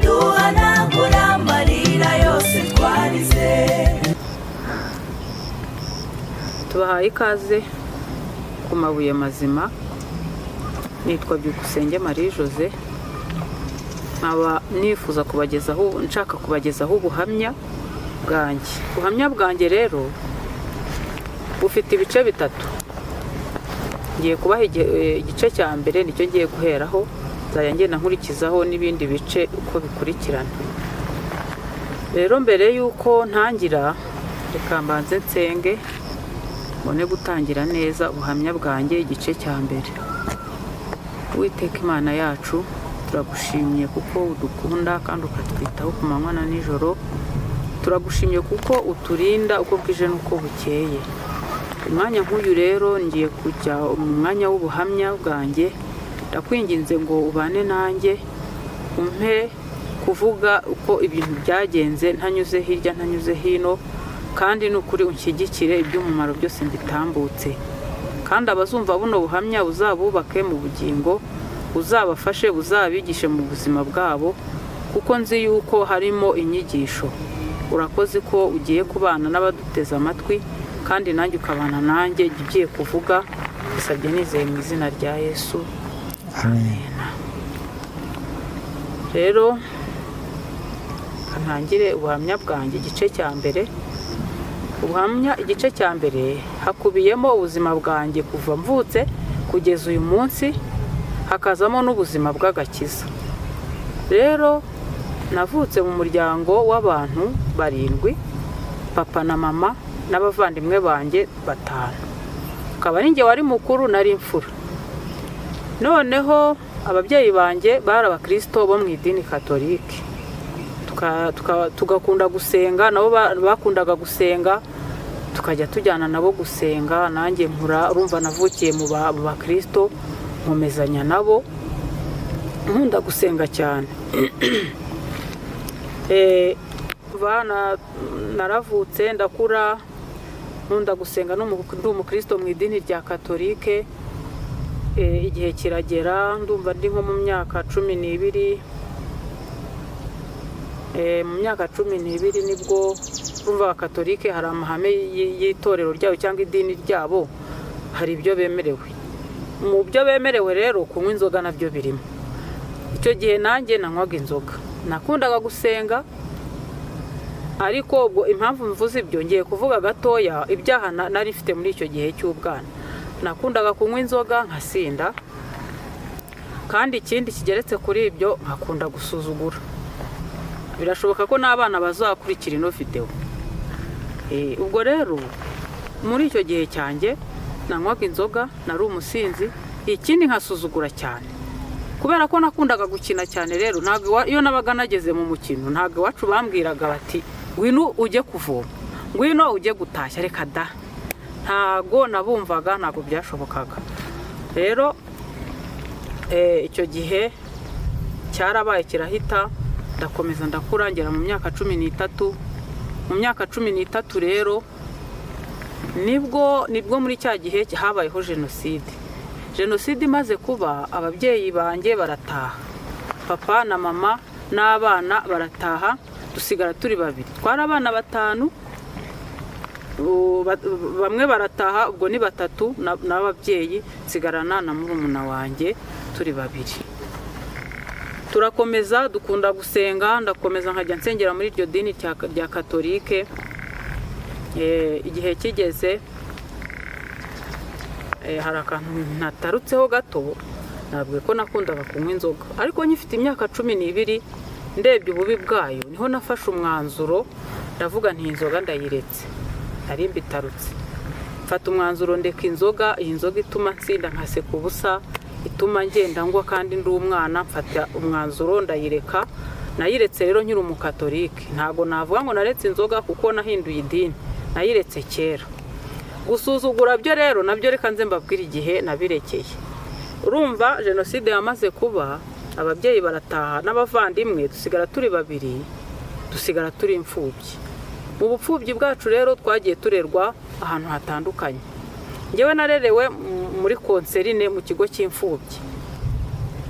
Ukaduhanagura amarira yose twarize. Tubahaye ikaze ku Mabuye Mazima. Nitwa Byukusenge Marie Jose, nkaba nifuza kubagezaho, nshaka kubagezaho ubuhamya bwanjye. Ubuhamya bwanjye rero bufite ibice bitatu. Ngiye kubaha igice cya mbere, nicyo ngiye guheraho, nzajya ngenda nkurikizaho n'ibindi bice uko bikurikirana. Rero mbere y'uko ntangira, reka mbanze nsenge mbone gutangira neza ubuhamya bwanjye, igice cya mbere. Uwiteka Imana yacu, turagushimye kuko udukunda kandi ukatwitaho ku manywa na nijoro. Turagushimye kuko uturinda uko bwije n'uko bukeye. Umwanya nk'uyu rero ngiye kujya mu mwanya w'ubuhamya bwanjye. Ndakwinginze ngo ubane nanjye, umpe kuvuga uko ibintu byagenze ntanyuze hirya, ntanyuze hino, kandi ni ukuri unshyigikire, iby'umumaro byose mbitambutse. Kandi abazumva buno buhamya buzabubake mu bugingo, buzabafashe, buzabigishe mu buzima bwabo, kuko nzi yuko harimo inyigisho. Urakoze ko ugiye kubana n'abaduteze amatwi, kandi nanjye ukabana nanjye jya ugiye kuvuga. Bisabye nizeye mu izina rya Yesu, amen. Rero ntangire ubuhamya bwanjye, igice cya mbere. Ubuhamya igice cya mbere hakubiyemo ubuzima bwanjye kuva mvutse kugeza uyu munsi, hakazamo n'ubuzima bw'agakiza. Rero navutse mu muryango w'abantu barindwi, papa na mama n'abavandimwe banjye batanu, akaba ari njye wari mukuru, nari imfura. Noneho ababyeyi banjye bari abakirisito bo mu idini Katolike. Tugakunda gusenga, nabo bakundaga gusenga, tukajya tujyana nabo gusenga. Nanjye nkura, urumva navukiye mu bakirisito, nkomezanya nabo, nkunda gusenga cyane. Naravutse, ndakura nkunda gusenga, ndi umukristo mu idini rya Katolike. Igihe kiragera, ndumva ndi nko mu myaka 12. Mu myaka 12 nibwo, urumva Abakatolike hari amahame y'itorero ryabo cyangwa idini ryabo, hari ibyo bemerewe. Mu byo bemerewe rero kunywa inzoga nabyo birimo. Icyo gihe nanjye nanywaga inzoga, nakundaga gusenga. Ariko ubwo impamvu mvuze ibyo, ngiye kuvuga gatoya ibyaha nari mfite muri icyo gihe cy'ubwana. Nakundaga kunywa inzoga nkasinda, kandi ikindi kigeretse kuri ibyo nkakunda gusuzugura. Birashoboka ko n'abana bazakurikira ino videwo. Ubwo rero muri icyo gihe cyanjye nanywaga inzoga, nari umusinzi, ikindi nkasuzugura cyane. Kubera ko nakundaga gukina cyane rero, ntabwo iyo nabaga nageze mu mukino, ntabwo iwacu bambwiraga bati: "Ngwino ujye kuvoma, ngwino ujye gutashya." Reka da, ntabwo nabumvaga, ntabwo byashobokaga. Rero icyo gihe cyarabaye kirahita, ndakomeza ndakura, ngera mu myaka 13. Mu myaka 13 rero nibwo muri cya gihe habayeho jenoside. Jenoside imaze kuba, ababyeyi banjye barataha, papa na mama n'abana barataha, dusigara turi babiri. Twari abana batanu, bamwe barataha, ubwo ni batatu n'ababyeyi, nsigarana na murumuna wanjye turi babiri. Turakomeza dukunda gusenga, ndakomeza nkajya nsengera muri iryo dini rya Katolike. Igihe kigeze, hari akantu ntatarutseho gato. Ntabwo ko nakundaga kunywa inzoga, ariko nkifite imyaka 12 ndebye ububi bwayo, niho nafashe umwanzuro, ndavuga nti: "Inzoga ndayiretse." Nari mbitarutse, mfata umwanzuro ndeka inzoga. Iyi nzoga ituma nsinda nkaseka ubusa, ituma ngenda ngwa kandi ndi umwana, mfata umwanzuro ndayireka. Nayiretse rero nkiri Umukatolike. Ntabwo navuga ngo naretse inzoga kuko nahinduye idini, nayiretse kera. Gusuzugura byo rero nabyo, reka nze mbabwire igihe nabirekeye. Urumva jenoside yamaze kuba, ababyeyi barataha n'abavandimwe, dusigara turi babiri, dusigara turi imfubyi. Mu bupfubyi bwacu rero twagiye turerwa ahantu hatandukanye. Ngewe narerewe muri konserine, mu kigo cy'imfubyi.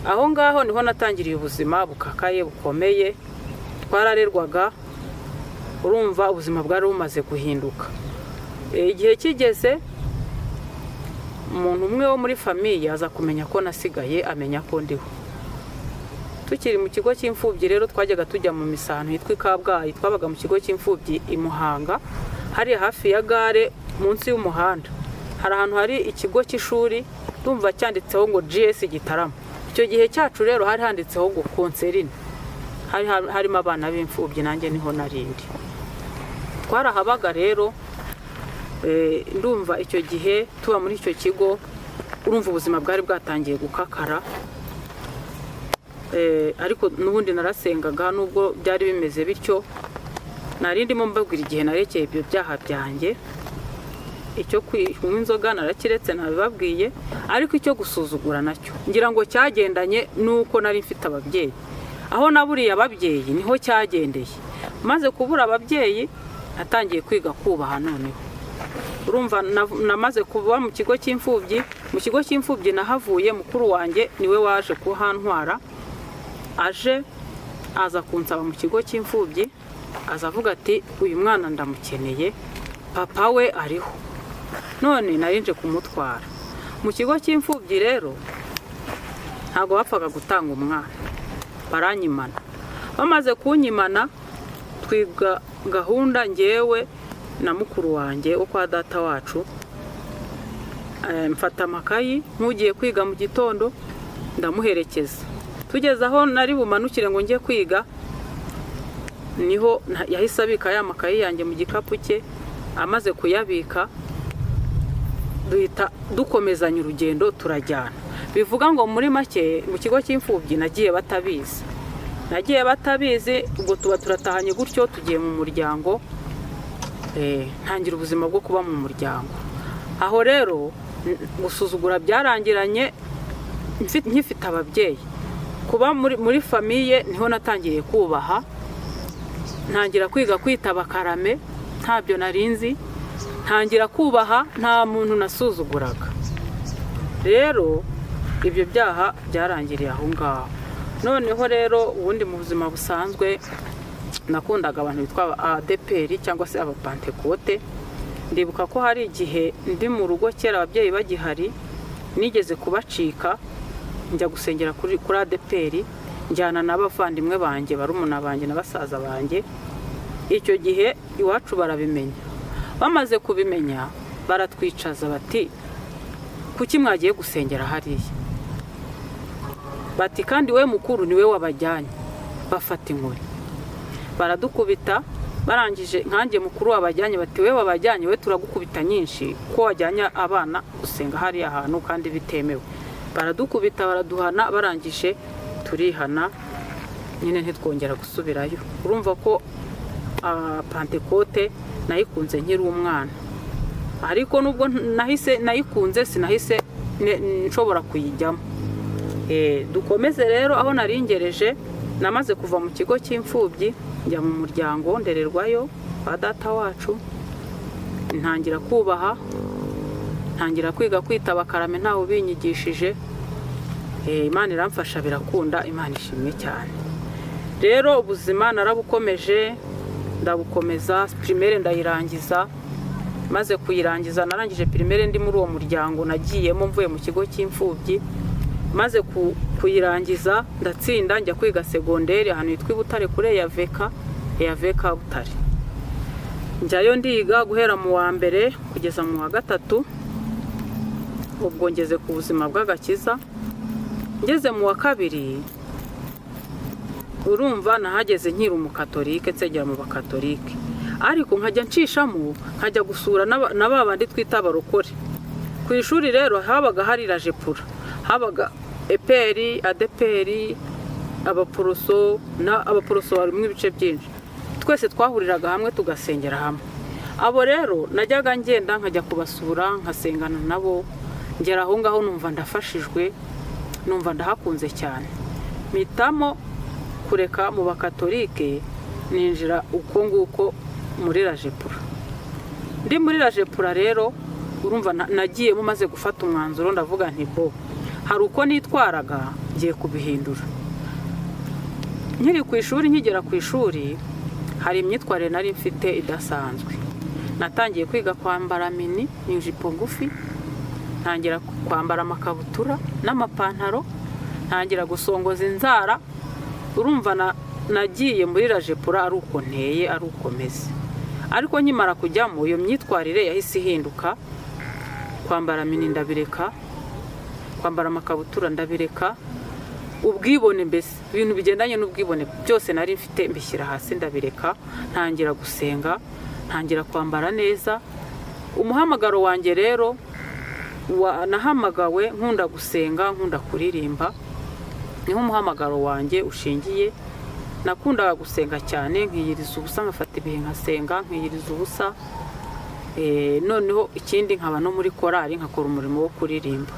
Aho ngaho niho natangiriye ubuzima bukakaye bukomeye. Twararerwaga, urumva ubuzima bwari bumaze guhinduka. Igihe kigeze, umuntu umwe wo muri famille aza kumenya ko nasigaye, amenya ko ndiho. Tukiri mu kigo cy'imfubyi rero, twajyaga tujya mu misa ahantu hitwa i Kabgayi. Twabaga mu kigo cy'imfubyi i Muhanga, hariya hafi ya gare, munsi y'umuhanda hari ahantu hari ikigo cy'ishuri, ndumva cyanditseho ngo GS Gitarama. Icyo gihe cyacu rero hari handitseho ngo Konserine. Hari harimo abana b'imfubyi, nanjye niho narindi. Twarahabaga rero. Ndumva icyo gihe tuba muri icyo kigo, urumva ubuzima bwari bwatangiye gukakara. Ariko n'ubundi narasengaga nubwo byari bimeze bityo. Nari ndimo mbabwira igihe narekeye ibyo byaha byanjye. Icyo kunywa inzoga narakiretse, nabibabwiye, ariko icyo gusuzugura nacyo ngira ngo cyagendanye n'uko nari mfite ababyeyi. Aho naburiye ababyeyi niho cyagendeye. Maze kubura ababyeyi, natangiye kwiga kubaha. Noneho urumva namaze kuba mu kigo cy'imfubyi. Mu kigo cy'imfubyi nahavuye, mukuru wanjye niwe waje kuhantwara. Aje aza kunsaba mu kigo cy'imfubyi, aza avuga ati: "Uyu mwana ndamukeneye, papa we ariho, none nari nje kumutwara." Mu kigo cy'imfubyi rero ntabwo bapfaga gutanga umwana, baranyimana. Bamaze kunyimana, twiga gahunda ngewe na mukuru wanjye wo kwa data wacu. Mfata amakayi nk'ugiye kwiga mu gitondo, ndamuherekeza. Tugeze aho nari bumanukire ngo njye kwiga, niho yahise abika ya makayi yanjye mu gikapu cye. Amaze kuyabika, duhita dukomezanya urugendo, turajyana. Bivuga ngo muri make, mu kigo cy'imfubyi nagiye batabizi, nagiye batabizi. Ubwo tuba turatahanye gutyo, tugiye mu muryango. Ntangira ubuzima bwo kuba mu muryango. Aho rero gusuzugura byarangiranye nkifite ababyeyi. Kuba muri famille niho natangiriye kubaha, ntangira kwiga kwitaba karame, ntabyo narinzi. Ntangira kubaha, nta muntu nasuzuguraga. Rero ibyo byaha byarangiriye aho ngaho. Noneho rero ubundi mu buzima busanzwe nakundaga abantu bitwa ADEPR cyangwa se Abapantekote. Ndibuka ko hari igihe ndi mu rugo kera ababyeyi bagihari, nigeze kubacika njya gusengera kuri ADEPR, njyana n'abavandimwe banjye, barumuna banjye na basaza banjye. Icyo gihe iwacu barabimenya. Bamaze kubimenya, baratwicaza bati: "Kuki mwagiye gusengera hariya?" Bati: "Kandi we mukuru niwe wabajyanye." Bafata inkoni baradukubita. Barangije, nkanjye mukuru wabajyanye, bati: "We wabajyanye, we turagukubita nyinshi ko wajyanye abana gusenga hariya hantu kandi bitemewe." Baradukubita, baraduhana. Barangije turihana nyine, ntitwongera gusubirayo. Urumva ko Pantekote nayikunze nkiri umwana, ariko nubwo nahise nayikunze, sinahise nshobora kuyijyamo. Dukomeze rero aho naringereje. Namaze kuva mu kigo cy'imfubyi, njya mu muryango, ndererwayo kwa data wacu, ntangira kubaha, ntangira kwiga kwitaba karame ntawe ubinyigishije. Imana iramfasha birakunda, Imana ishimwe cyane. Rero ubuzima narabukomeje, ndabukomeza, primaire ndayirangiza. Maze kuyirangiza, narangije primaire ndi muri uwo muryango nagiyemo mvuye mu kigo cy'imfubyi. Maze kuyirangiza ndatsinda, njya kwiga segonderi ahantu hitwa i Butare kuri EAVK, EAVK Butare. Njyayo ndiga guhera mu wa mbere kugeza mu wa gatatu. Ubwo ngeze ku buzima bw'agakiza. Ngeze mu wa kabiri, urumva nahageze nkiri Umukatolike, nsengera mu Bakatolike, ariko nkajya nshishamo nkajya gusura na ba bandi twita abarokore. Ku ishuri rero habaga hari rajepura, habaga EPR, ADEPR, Abaporoso. Na Abaporoso barimo ibice byinshi. Twese twahuriraga hamwe, tugasengera hamwe. Abo rero najyaga ngenda nkajya kubasura, nkasengana nabo. Ngera aho ngaho numva ndafashijwe, numva ndahakunze cyane, mpitamo kureka mu Bakatolike, ninjira uko nguko muri rajepura. Ndi muri rajepura rero, urumva nagiyemo maze gufata umwanzuro, ndavuga nti bo Hari uko nitwaraga, ngiye kubihindura. Nkiri ku ishuri, nkigera ku ishuri, hari imyitwarire nari mfite idasanzwe. Natangiye kwiga kwambara mini, ijipo ngufi, ntangira kwambara amakabutura n'amapantaro, ntangira gusongoza inzara. Urumva nagiye muri rajepura ari uko nteye, ari uko meze. Ariko nkimara kujyamo, iyo myitwarire yahise ihinduka. Kwambara mini ndabireka, kwambara amakabutura ndabireka, ubwibone, mbese ibintu bigendanye n'ubwibone byose nari mfite mbishyira hasi ndabireka, ntangira gusenga, ntangira kwambara neza. Umuhamagaro wanjye rero, nahamagawe nkunda gusenga, nkunda kuririmba, niho umuhamagaro wanjye ushingiye. Nakundaga gusenga cyane, nkiyiriza ubusa, nkafata ibihe nkasenga, nkiyiriza ubusa. Noneho ikindi nkaba no muri korali, nkakora umurimo wo kuririmba.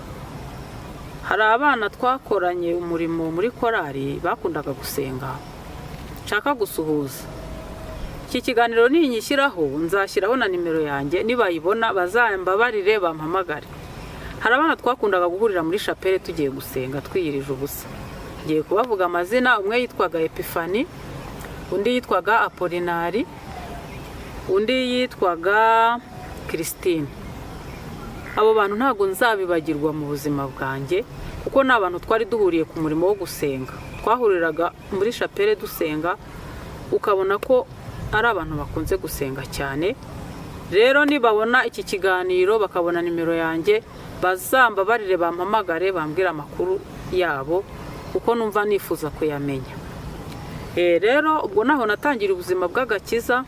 Hari abana twakoranye umurimo muri korali bakundaga gusenga, nshaka gusuhuza. Iki kiganiro ninyishyiraho, nzashyiraho na nimero yanjye, nibayibona bazambabarire bampamagare. Hari abana twakundaga guhurira muri chapelle tugiye gusenga twiyirije ubusa. Ngiye kubavuga amazina: umwe yitwaga Epifani, undi yitwaga Apolinari, undi yitwaga Christine. Abo bantu ntabwo nzabibagirwa mu buzima bwanjye, kuko ni abantu twari duhuriye ku murimo wo gusenga. Twahuriraga muri chapelle dusenga, ukabona ko ari abantu bakunze gusenga cyane. Rero nibabona iki kiganiro, bakabona nimero yanjye, bazambabarire bampamagare, bambwire amakuru yabo, kuko numva nifuza kuyamenya. Rero ubwo naho natangira ubuzima bw'agakiza,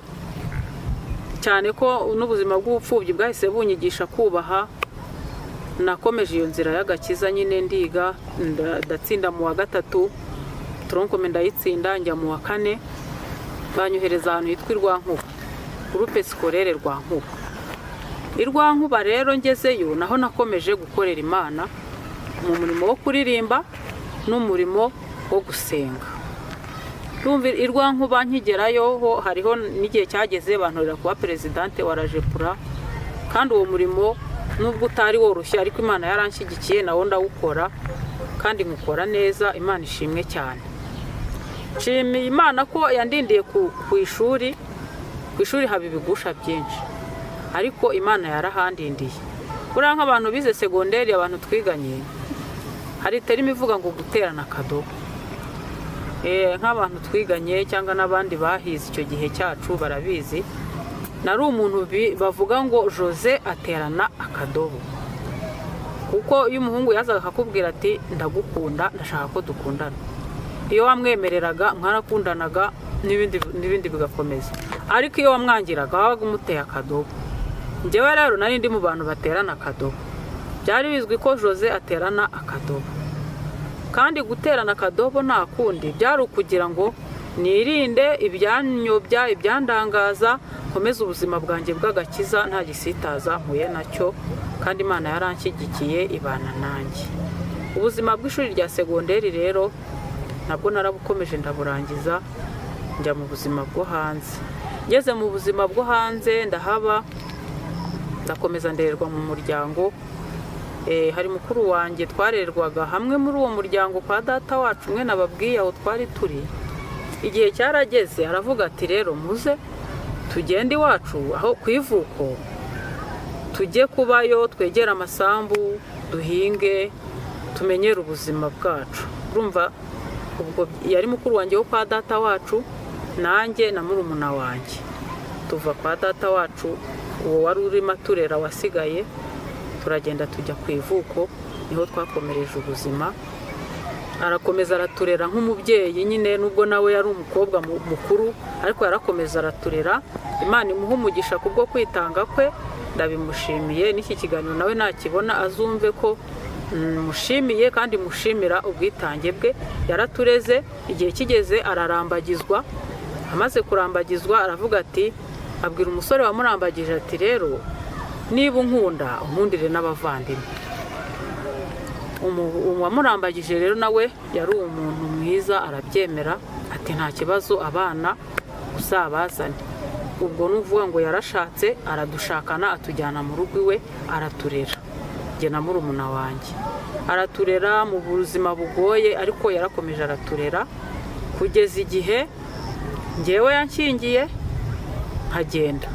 cyane ko n'ubuzima bw'ubupfubyi bwahise bunyigisha kubaha. Nakomeje iyo nzira y'agakiza nyine, ndiga, ndatsinda mu wa gatatu tronc commun, ndayitsinda, njya mu wa kane. Banyohereza ahantu hitwa i Rwankuba, groupe scolaire Rwankuba. I Rwankuba rero ngezeyo, naho nakomeje gukorera Imana mu murimo wo kuririmba n'umurimo wo gusenga. Ndumva i Rwankuba nkigerayo ho hariho n'igihe cyageze bantorera kuba présidente wa rajepura, kandi uwo murimo nubwo utari woroshye, ariko Imana yaranshyigikiye, nawo ndawukora kandi nkukora neza. Imana ishimwe cyane. Nshimiye Imana ko yandindiye ku ishuri. Ku ishuri haba ibigusha byinshi, ariko Imana yarahandindiye. Buriya nk'abantu bize segonderi, abantu twiganye, hari terme ivuga ngo guterana akadobo. Nk'abantu twiganye cyangwa n'abandi bahize icyo gihe cyacu barabizi. Nari umuntu bavuga ngo Jose aterana akadobo, kuko iyo umuhungu yazaga akakubwira ati: "Ndagukunda, ndashaka ko dukundana," iyo wamwemereraga mwarakundanaga, n'ibindi n'ibindi bigakomeza. Ariko iyo wamwangiraga, wabaga umuteye akadobo. Njyewe rero nari ndi mu bantu baterana akadobo. Byari bizwi ko Jose aterana akadobo, kandi guterana akadobo nta kundi byari ukugira ngo nirinde ibyanyobya, ibyandangaza, nkomeze ubuzima bwanjye bw'agakiza nta gisitaza mpuye nacyo. Kandi Imana yaranshyigikiye, ibana nanjye. Ubuzima bw'ishuri rya segonderi rero nabwo narabukomeje, ndaburangiza, njya mu buzima bwo hanze. Ngeze mu buzima bwo hanze ndahaba, ndakomeza ndererwa mu muryango. Hari mukuru wanjye twarerwaga hamwe muri uwo muryango kwa data wacu umwe nababwiye aho twari turi. Igihe cyarageze aravuga ati: "Rero muze tugende iwacu aho ku ivuko, tujye kubayo, twegere amasambu, duhinge, tumenyere ubuzima bwacu." Urumva ubwo yari mukuru wanjye wo kwa data wacu, nanjye na murumuna wanjye tuva kwa data wacu uwo wari urimo aturera wasigaye, turagenda tujya ku ivuko, niho twakomereje ubuzima. Arakomeza araturera nk'umubyeyi nyine, nubwo nawe yari umukobwa mukuru, ariko yarakomeza araturera. Imana imuha umugisha kubwo kwitanga kwe, ndabimushimiye. N'iki kiganiro nawe nakibona azumve ko mushimiye kandi mushimira ubwitange bwe. Yaratureze, igihe kigeze ararambagizwa. Amaze kurambagizwa aravuga ati, abwira umusore wamurambagije ati: "Rero niba unkunda, unkundire n'abavandimwe." Uwamurambagije rero nawe yari umuntu mwiza, arabyemera ati: "Nta kibazo, abana uzabazane." Ubwo ni ukuvuga ngo yarashatse, aradushakana, atujyana mu rugo iwe, araturera njye na murumuna wanjye. Araturera mu buzima bugoye, ariko yarakomeje araturera kugeza igihe ngewe yanshyingiye nkagenda.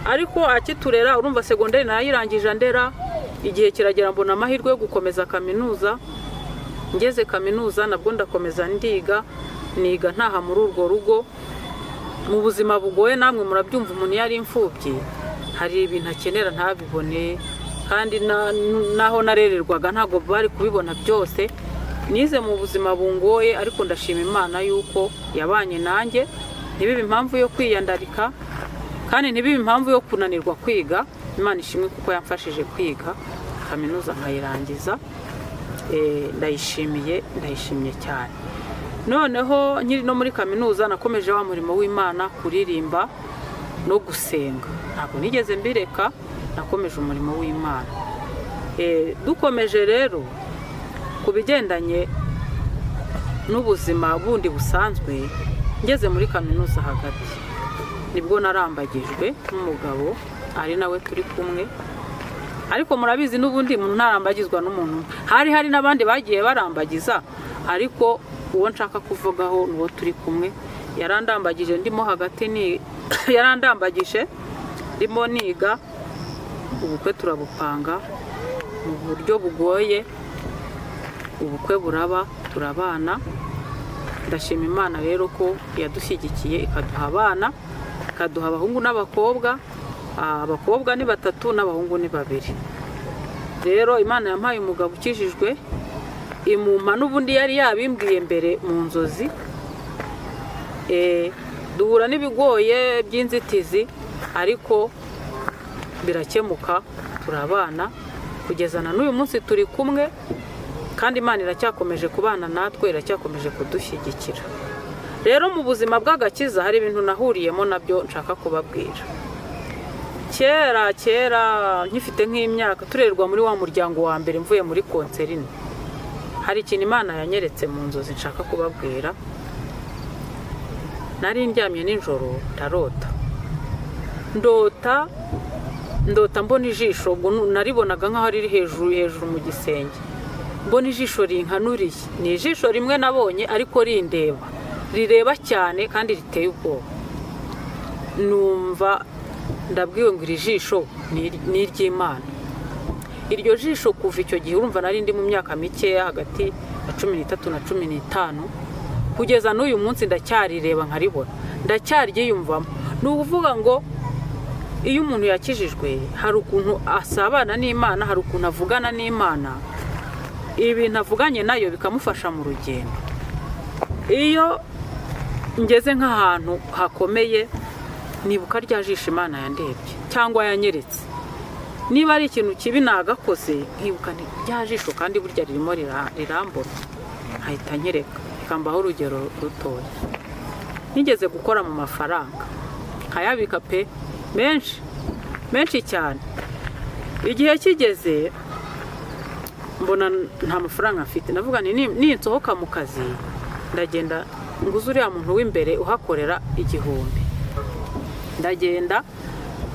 Ariko akiturera, urumva segonderi narayirangije andera, igihe kiragera mbona amahirwe yo gukomeza kaminuza. Ngeze kaminuza nabwo ndakomeza ndiga, niga ntaha muri urwo rugo mu buzima bugoye. Namwe murabyumva, umuntu iyo ari imfubyi hari ibintu akenera ntabibone, kandi n'aho narererwaga ntabwo bari kubibona byose. Nize mu buzima bungoye, ariko ndashima Imana yuko yabanye nanjye, ntibibe impamvu yo kwiyandarika kandi ntibibe impamvu yo kunanirwa kwiga. Imana ishimwe kuko yamfashije kwiga kaminuza nkayirangiza. Ndayishimiye, ndayishimye cyane. Noneho nkiri no muri kaminuza nakomeje wa murimo w'Imana, kuririmba no gusenga, ntabwo nigeze mbireka, nakomeje umurimo w'Imana. Dukomeje rero ku bigendanye n'ubuzima bundi busanzwe, ngeze muri kaminuza hagati nibwo narambagijwe n'umugabo ari nawe turi kumwe. Ariko murabizi n'ubundi umuntu ntarambagizwa n'umuntu umwe, hari n'abandi bagiye barambagiza, ariko uwo nshaka kuvugaho ni uwo turi kumwe. Yarandambagije ndimo hagati, ni yarandambagije ndimo niga. Ubukwe turabupanga mu buryo bugoye, ubukwe buraba, turabana. Ndashima Imana rero ko yadushyigikiye ikaduha abana, ikaduha abahungu n'abakobwa. Abakobwa ni batatu n'abahungu ni babiri. Rero Imana yampaye umugabo ukijijwe, imumpa n'ubundi yari yabimbwiye mbere mu nzozi. Duhura n'ibigoye by'inzitizi, ariko birakemuka, turabana kugeza na n'uyu munsi turi kumwe, kandi Imana iracyakomeje kubana natwe, iracyakomeje kudushyigikira. Rero mu buzima bw'agakiza hari ibintu nahuriyemo nabyo nshaka kubabwira. Kera kera nkifite nk'imyaka, turerwa muri wa muryango wa mbere mvuye muri konserine, hari ikintu Imana yanyeretse mu nzozi nshaka kubabwira. Nari ndyamye nijoro, ndarota, ndota, ndota mbona ijisho. Ubwo naribonaga nk'aho riri hejuru hejuru mu gisenge, mbona ijisho rinkanuriye. Ni ijisho rimwe nabonye ariko rindeba, rireba cyane kandi riteye ubwoba. Numva ndabwiwe ngo iri jisho ni iry'Imana. Iryo jisho kuva icyo gihe, urumva nari ndi mu myaka mikeya hagati ya 13 na 15, kugeza n'uyu munsi ndacyarireba nkaribona, ndacyaryiyumvamo. Ni ukuvuga ngo iyo umuntu yakijijwe hari ukuntu asabana n'Imana, hari ukuntu avugana n'Imana, ibintu avuganye nayo bikamufasha mu rugendo. Iyo ngeze nk'ahantu hakomeye nibuka rya jisho Imana yandebye cyangwa yanyeretse, niba ari ikintu kibi nagakoze, nkibuka nti rya jisho kandi burya ririmo rirambona, nkahita nyereka. Ikambaho urugero rutoya. Nigeze gukora mu mafaranga nkayabika pe, menshi menshi cyane. Igihe kigeze mbona nta mafaranga mfite, ndavuga nti ninsohoka mu kazi ndagenda nguze uriya muntu w'imbere uhakorera 1000. Ndagenda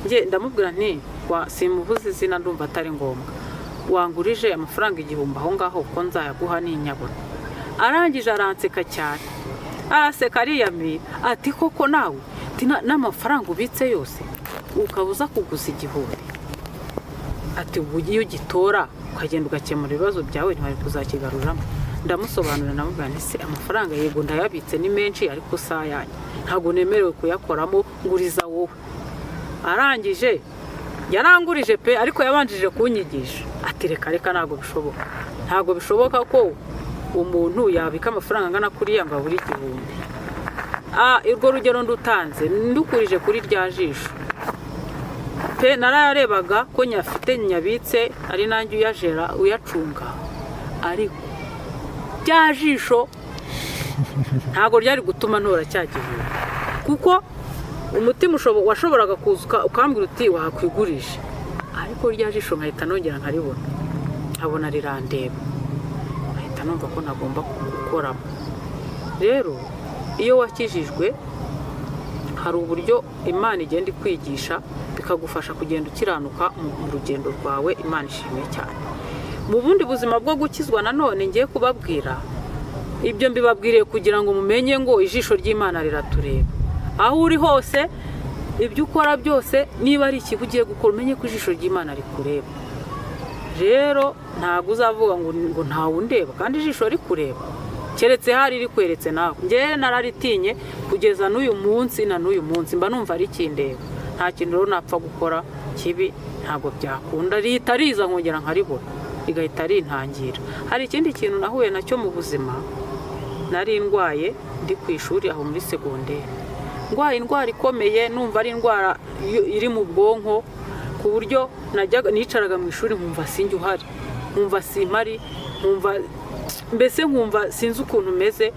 nge ndamubwira nti simuvuze izina, ndumva atari ngombwa, wangurije amafaranga 1000 aho ngaho ko nzayaguha ninyabona. Arangije aranseka cyane, araseka ariyamira, ati koko nawe? Ati n'amafaranga ubitse yose ukaba uza kuguza 1000? Ati ubu iyo ugitora ukagenda ugakemura ibibazo byawe ntiwari kuzakigaruramo. Ndamusobanurira, ndamubwira nti se amafaranga yego ndayabitse ni menshi, ariko si ayanjye, ntabwo nemerewe kuyakoramo, nguriza wowe. Arangije yarangurije pe, ariko yabanjije kunyigisha, ati reka reka, ntabwo bishoboka, ntabwo bishoboka ko umuntu yabika amafaranga angana kuriya ngo abure 1000. Urwo rugero ndutanze ndukurije kuri rya jisho pe, narayarebaga ko nyafite nyabitse, ari nanjye uyajera uyacunga, ariko rya jisho ntabwo ryari gutuma ntora cya gihumbi, kuko umutima washoboraga kuza ukambwira uti wakwigurisha, ariko rya jisho nkahita nongera nkaribona, nkabona rirandeba, nkahita numva ko ntagomba gukoramo. Rero iyo wakijijwe hari uburyo Imana igenda ikwigisha bikagufasha kugenda ukiranuka mu rugendo rwawe. Imana ishimwe cyane. Mu bundi buzima bwo gukizwa nanone ngiye kubabwira, ibyo mbibabwiriye kugira ngo mumenye ngo ijisho ry'Imana riratureba aho uri hose, ibyo ukora byose, niba ari ikibi ugiye gukora, umenye ko ijisho ry'Imana rikureba. Rero ntabwo uzavuga ngo ntawe undeba kandi ijisho rikureba, keretse hari rikweretse nawe. Njyewe nararitinye kugeza n'uyu munsi, na n'uyu munsi mba numva rikindeba. Nta kintu rero napfa gukora kibi, ntabwo byakunda, rihita riza nkongera nkaribona, rigahita rintangira. Hari ikindi kintu nahuye nacyo mu buzima. Nari ndwaye ndi ku ishuri aho muri segonderi, ndwaye indwara ikomeye, numva ari indwara iri mu bwonko, ku buryo najyaga nicaraga mu ishuri nkumva sinjye uhari, nkumva simpari, nkumva mbese nkumva sinzi ukuntu meze,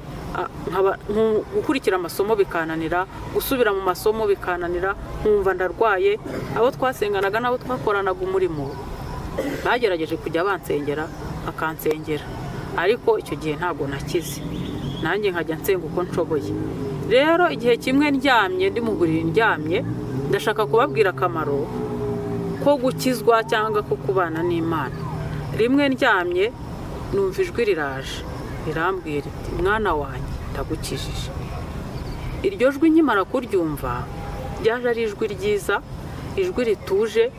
gukurikira amasomo bikananira, gusubira mu masomo bikananira, nkumva ndarwaye. Abo twasenganaga n'abo twakoranaga umurimo bagerageje kujya bansengera, bakansengera, ariko icyo gihe ntabwo nakize, nanjye nkajya nsenga uko nshoboye. Rero igihe kimwe ndyamye, ndi mu buriri ndyamye, ndashaka kubabwira akamaro ko gukizwa cyangwa ko kubana n'Imana. Rimwe ndyamye numva ijwi riraje rirambwira riti: "Mwana wanjye, ndagukijije." Iryo jwi nkimara kuryumva, ryaje ari ijwi ryiza, ijwi rituje,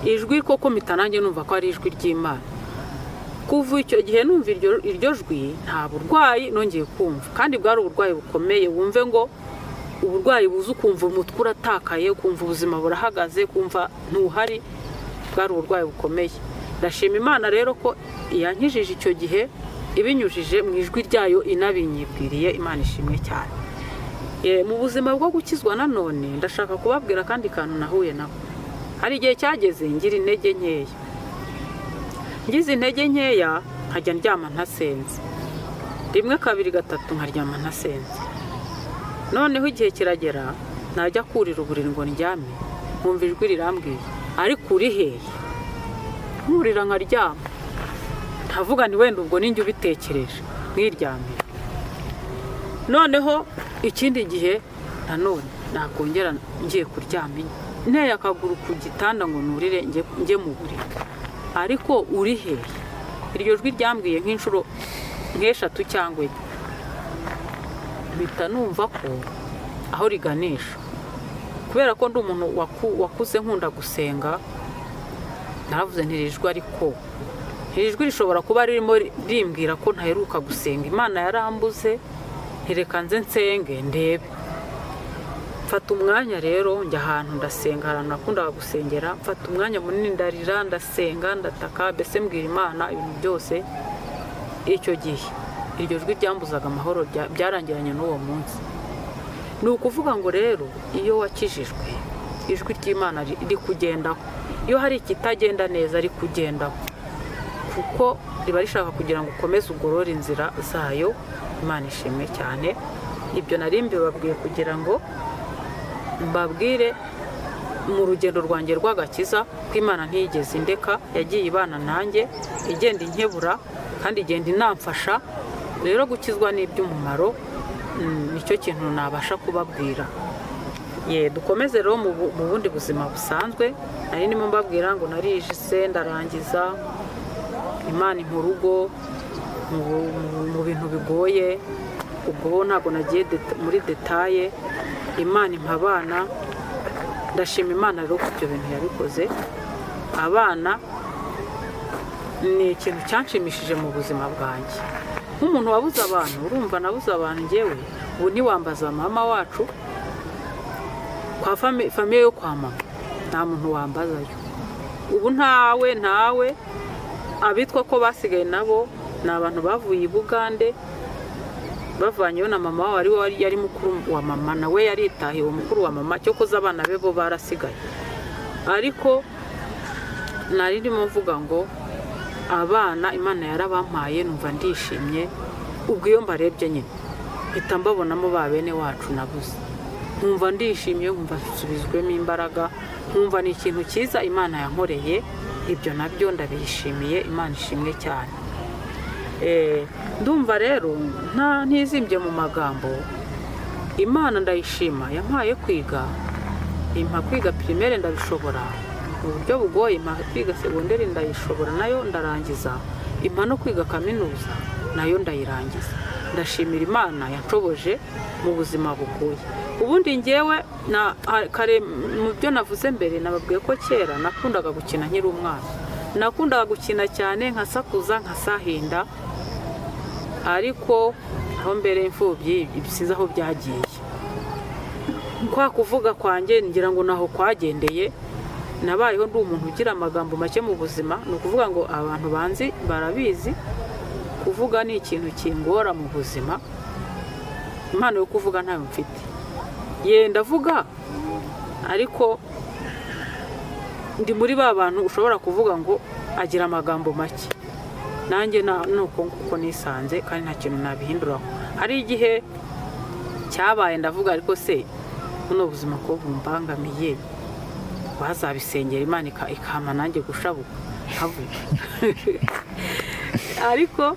ijwi koko mpita nanjye numva ko ari ijwi ry'Imana. Kuva icyo gihe numva iryo jwi, nta burwayi nongeye kumva, kandi bwari uburwayi bukomeye. Wumve ngo uburwayi buza ukumva umutwe uratakaye, ukumva ubuzima burahagaze, ukumva ntuhari. Bwari uburwayi bukomeye. Ndashima Imana rero ko yankijije icyo gihe ibinyujije mu ijwi ryayo, inabinyibwiriye. Imana ishimwe cyane. Mu buzima bwo gukizwa nanone ndashaka kubabwira akandi kantu nahuye nako. Hari igihe cyageze ngira intege nkeya, ngize intege nkeya nkajya ndyama ntasenze, rimwe, kabiri, gatatu, nkaryama ntasenze. Noneho igihe kiragera najya kurira uburiri ngo ndyame, nkumva ijwi rirambwiye: "Ariko uri hehe?" Nkurira nkaryama, ntavuga ni wenda ubwo ninjye ubitekereje, nkiryamira. Noneho ikindi gihe nanone nakongera ngiye kuryama, nteye akaguru ku gitanda ngo nurire njye mu buriri: "Ariko uri hehe?" Iryo jwi ryambwiye nk'inshuro nk'eshatu cyangwa enye, mpita numva ko aho riganisha, kubera ko ndi umuntu wakuze nkunda gusenga. Naravuze nti: "Iri jwi, ariko iri jwi rishobora kuba ririmo rimbwira ko ntaheruka gusenga, Imana yarambuze, ntireka nze nsenge ndebe." Mfata umwanya rero njya ahantu ndasenga, ahantu nakundaga gusengera, mfata umwanya munini ndarira, ndasenga, ndataka, mbese mbwira Imana ibintu byose. Icyo gihe iryo jwi ryambuzaga amahoro byarangiranye n'uwo munsi. Ni ukuvuga ngo rero iyo wakijijwe, ijwi ry'Imana rikugendaho. Iyo hari ikitagenda neza rikugendaho, kuko riba rishaka kugira ngo ukomeze ugorore inzira zayo. Imana ishimwe cyane. Ibyo nari mbibabwiye kugira ngo mbabwire mu rugendo rwanjye rw'agakiza ko Imana ntiyigeze indeka, yagiye ibana nanjye, igenda inkebura kandi igenda inamfasha. Rero gukizwa ni iby'umumaro, nicyo kintu nabasha kubabwira. Ye, dukomeze rero mu bundi buzima busanzwe. Nari ndimo mbabwira ngo narijise, ndarangiza, Imana impa urugo mu bintu bigoye. Ubwo bo ntabwo nagiye muri détails. Imana impa abana, ndashima Imana rero ko ibyo bintu yabikoze. Abana ni ikintu cyanshimishije mu buzima bwanjye nk'umuntu wabuze abantu. Urumva nabuze abantu ngewe, ubu ntiwambaza mama wacu kwa famille yo kwa mama, nta muntu wambazayo ubu, ntawe, ntawe. Abitwa ko basigaye nabo ni abantu bavuye i Bugande, bavanyeyo na mama wabo, ari we yari mukuru wa mama, nawe yaritahiwe, mukuru wa mama. Cyokoze abana be bo barasigaye. Ariko nari ndimo mvuga ngo abana Imana yarabampaye, numva ndishimye. Ubwo iyo mbarebye nyine mpita mbabonamo ba bene wacu nabuze, nkumva ndishimye, nkumva nsubizwemo imbaraga, nkumva ni ikintu cyiza Imana yankoreye. Ibyo nabyo ndabishimiye, Imana ishimwe cyane. Ndumva rero nta ntizimbye mu magambo. Imana ndayishima yampaye kwiga, impa kwiga primaire ndabishobora. Mu buryo bugoye impa kwiga segonderi ndayishobora nayo ndarangiza, impa no kwiga kaminuza nayo ndayirangiza. Ndashimira Imana yanshoboje mu buzima bugoye. Ubundi ngewe na kare mu byo navuze mbere, nababwiye ko kera nakundaga gukina nkiri umwana, nakundaga gukina cyane, nkasakuza, nkasahinda, ariko aho mbere imfubyi sinzi aho byagiye. Kwa kuvuga kwanjye ngira ngo naho kwagendeye. Nabayeho ndi umuntu ugira amagambo make mu buzima. Ni ukuvuga ngo abantu banzi barabizi, kuvuga ni ikintu kingora mu buzima. Impano yo kuvuga ntayo mfite. Ye, ndavuga, ariko ndi muri ba bantu ushobora kuvuga ngo agira amagambo make. Nanjye ni uko nguko nisanze, kandi nta kintu nabihinduraho. Hari igihe cyabaye ndavuga, ariko se buno buzima ko bumbangamiye, wazabisengera Imana ikampa nanjye gushabuka nkavuga. Ariko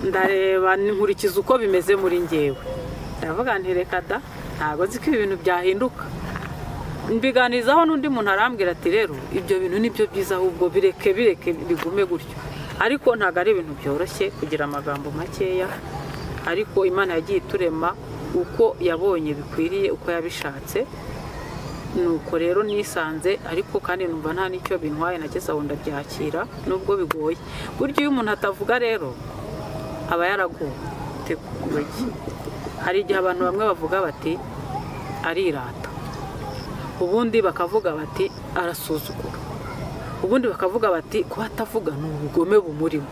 ndareba, nkurikiza uko bimeze muri ngewe, ndavuga nti reka da, ntabwo nzi ko ibi bintu byahinduka. Mbiganirizaho n'undi muntu, arambwira ati rero ibyo bintu nibyo byiza, ahubwo bireke, bireke bigume gutyo. Ariko ntabwo ari ibintu byoroshye kugira amagambo makeya, ariko Imana yagiye iturema uko yabonye bikwiriye, uko yabishatse. Nuko rero nisanze, ariko kandi numva nta n'icyo bintwaye. Nageze aho ndabyakira nubwo bigoye. Burya iyo umuntu atavuga rero aba yaragowe. Hari igihe abantu bamwe bavuga bati arirata, ubundi bakavuga bati arasuzugura, ubundi bakavuga bati kuba atavuga ni ubugome bumurimo,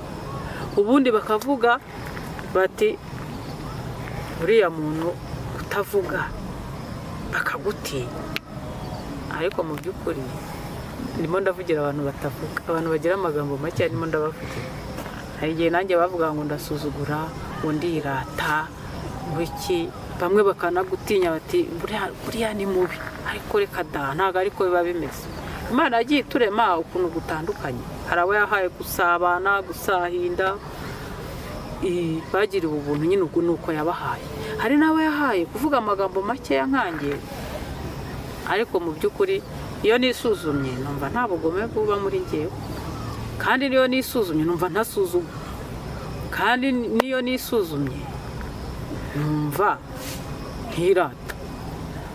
ubundi bakavuga bati uriya muntu kutavuga, bakagutinya. Ariko mu by'ukuri ndimo ndavugira abantu batavuga, abantu bagira amagambo make ndimo ndabavugira. Hari igihe nanjye bavuga ngo ndasuzugura, ngo ndirata, ngo iki, bamwe bakanagutinya bati buriya ni mubi. Ariko reka da, ntabwo ariko biba bimeze. Imana yagiye iturema ukuntu gutandukanye. Hari abo yahaye gusabana, gusahinda, bagiriwe ubuntu nyine, ubwo ni uko yabahaye. Hari n'abo yahaye kuvuga amagambo makeya nkanjye. Ariko mu by'ukuri iyo nisuzumye numva nta bugome buba muri ngewe, kandi niyo nisuzumye numva ntasuzuma, kandi niyo nisuzumye numva ntirata.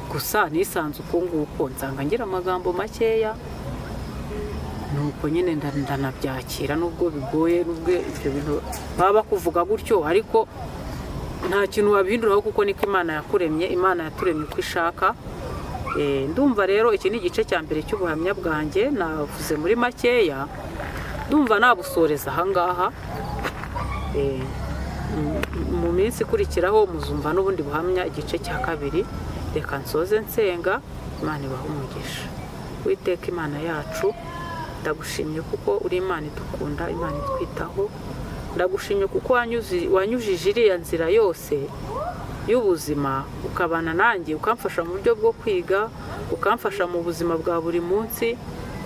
Gusa nisanze uko nguko, nsanga ngira amagambo makeya, nuko nyine ndanabyakira nubwo bigoye, nubwo ibyo bintu baba bakuvuga gutyo, ariko nta kintu wabihinduraho kuko niko Imana yakuremye. Imana yaturemye uko ishaka. Ndumva rero iki ni igice cya mbere cy'ubuhamya bwanjye navuze muri makeya. Ndumva nabusoreza ahangaha. Mu minsi ikurikiraho muzumva n'ubundi buhamya, igice cya kabiri. Reka nsoze nsenga. Imana ibahe umugisha. Witeka Imana yacu, ndagushimye kuko uri Imana idukunda, Imana itwitaho. Ndagushimye kuko wanyujije iriya nzira yose y'ubuzima, ukabana nanjye, ukamfasha mu buryo bwo kwiga, ukamfasha mu buzima bwa buri munsi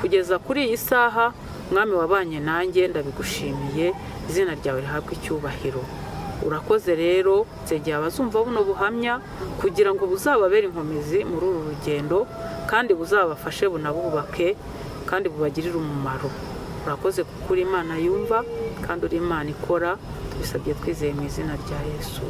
kugeza kuri iyi saha. Mwami, wabanye nanjye, ndabigushimiye, izina ryawe rihabwe icyubahiro. Urakoze rero. Nsengeye abazumva buno buhamya kugira ngo buzababere inkomezi muri uru rugendo, kandi buzabafashe, bunabubake, kandi bubagirire umumaro. Urakoze kuko uri Imana yumva kandi uri Imana ikora. Tubisabye twizeye mu izina rya Yesu.